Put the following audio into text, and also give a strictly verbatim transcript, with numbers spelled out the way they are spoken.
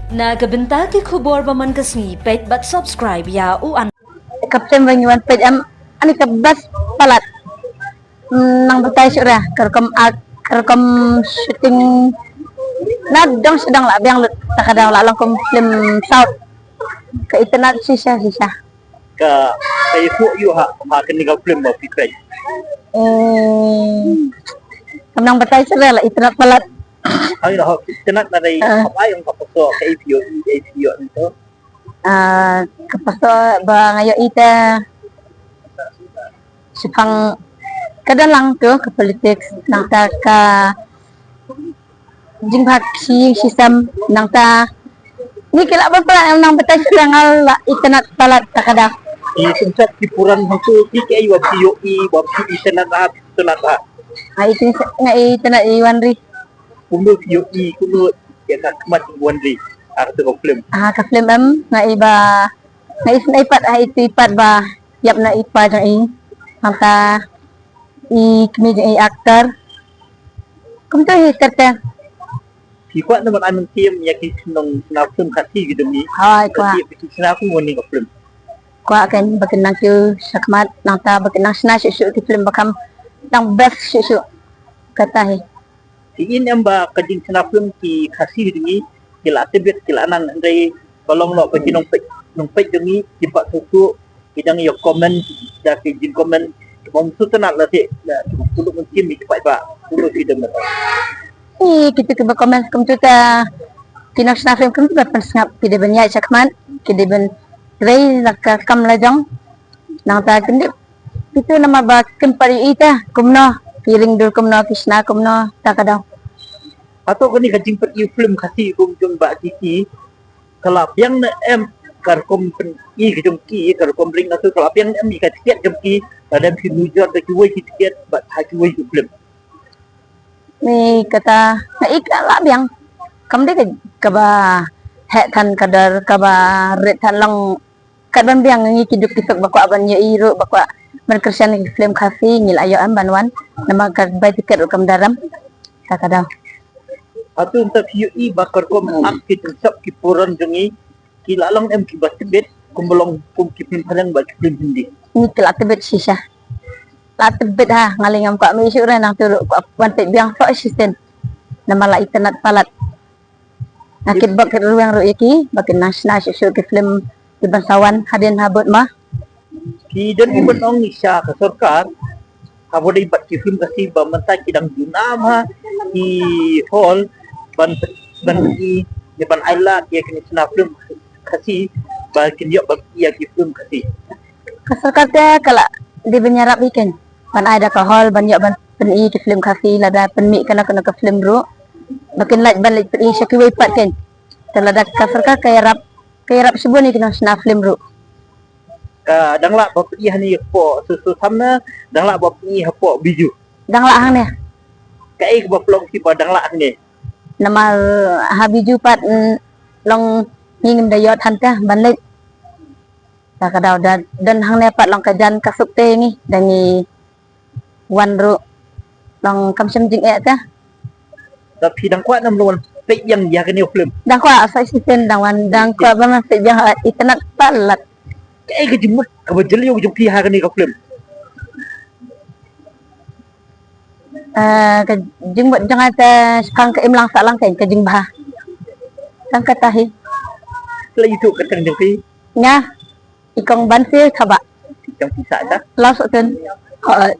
Na ka bynta ki khubor ba man ka sngi, peit bad subscribe ïa u an. Ka film ba ngi wan peit em, ani ka best palat. Hmm, nang batai shuh re, ka rukom art, ka rukom shooting. Na dang sdang la biang lut, ta ka dang la long kum film South. Ka itynnad shisha shisha. Ka, ka ïathuh ïa u ha, ha kane ka film ba phi peit. Hmm, kam nang batai shuh re, la itynnad palat. Ai la itynnad na dei, ah, ka bai ong ka paso, ka ïohi, ka ïohi nto. Ah, ka paso ba nga ïohi te shaphang ka dang lang tu ka politics nangta ka jingbha shi shi sem nangta ni ki lah ban palat nang batai shuh re nga la itynnad palat ta ka dang. Ki synsar ki puran hangtu ki ki ai wa phi ïohi wa phi itynnad ha phi itynnad ha. Ai itynnad nga itynnad i wan ri. Kumno phi ïohi kumno ïa ka khmat wan ri ha ka film. Ha ka film em nga i ba nga i sngewbha pat ha i tu i pat ba ïap na i pa jong i. Hangta i kmie jong i actor. Kumta hi ter ter. Ki kwah na man amen tim ïa ki nong na film Khasi ki demi. Hai kwah. Ki sna ku woni ka film. Kwah kan ba kin nang kiew shakhmat nangta ba kin nang sna shuh shuh ki film ba kham nang best shuh shuh. Kata hi. Ki in em ba ka jing sna film ki Khasi demi ki la tebit ki la nang hynrei ba long lo ba ki nong peit nong peit demi ki ba tu tu ki dang ïa comment da ki jing comment ki bom tu tena la te la tu tu mun kim ki pat ba tu ki dang. Ih, kitu kiba comment kumtu ta ki nong sna film kumtu ba pynsngap ki dei ban ïaid shakhmat ki dei ban trei la ka kam la jong nangta kin dei kitu namar ba kim pat ïohi ta kumno ki ring dur kumno ki sna kumno ta ka dang. Hato kane ka jingpeit ïa film Khasi kum jong ba ki ki ka la biang ne em ka rukom pyn-i ka jong ki ka rukom ring atu ka la biang ne em ïa ka tiket jong ki lada em ki nujor da kiwei ki tiket bad ha kiwei ki film. Ni kata nga i ka la biang kam dei ka kaba heh than ka dor kaba rit than long kat ban biang ngi ki duk ki suk ba kwah ban ïohi ruh ba kwah ban kyrshan ki film Khasi ngi la ïoh em ban wan namar ka bai tiket ruh kam daram. Ta ka dang. Atu nta phi ïohi ba ka rukom ak ki tyngshop ki puran jong ngi ki la long em ki ba tbit kum ba long kum ki film Phareng ba ki film Hindi. Ngi ki la tbit shisha. La tbit ha nga lei ngam kwah mih shuh re nang tu ruh kwah wan peit biang soh shisien. Namar la itynnad palat. Nga kit bok kit ruweng ruh ïa ki ba kin nang shna shuh shuh ki film ki ban sa wan hadien ha bud ma. Ki don ki ban ong sha ka sorkar ha ba dei bad ki film Khasi ba mynta ki dang junam ha ki hall ban ban ki ban ai lad ïa ki shna film Khasi ba kin ïoh ba ïa ki film Khasi. Ka sorkar te ka la dei ban ïarap ïa ki ban ai da ka hall ban ïoh ban pyni ki film Khasi lada pynmih kano kano ka film ruh ba kin lait ban leit pyni sha kiwei pat ki. Te lada ka sorkar ka ïarap ka ïarap shibun ïa ki nong shna film ruh. Ka dang lah ba pyni hangne hapoh su su samna dang lah ba pyni hapoh Biju. Dang lah hangne. Kaei kaba pynlong ki ba dang lah hangne. Namar ha Biju pat mm, long ngi ngim da ïoh than te ban leit. Da ka daw da don hangne pat long ka jan ka suk te ngi da ngi wan ruh long kam shem jingeh te. Da phi dang kwah nam long wan peit biang ïa kane u film. Dang kwah sa shisien dang wan dang kwah ba man peit biang ha itynnad palat. Kaei ka jingmut kaba jylliew jong phi ha kane ka film. Ah, ka jingmut jong nga te shipang ka imlang sahlang ka ka jingbha. Tang kata hi. Ka la ïathuh ka tang jong phi. Nga i kong Banse Khabah. Jong phi sah ta. Law Sohtun. Hooid.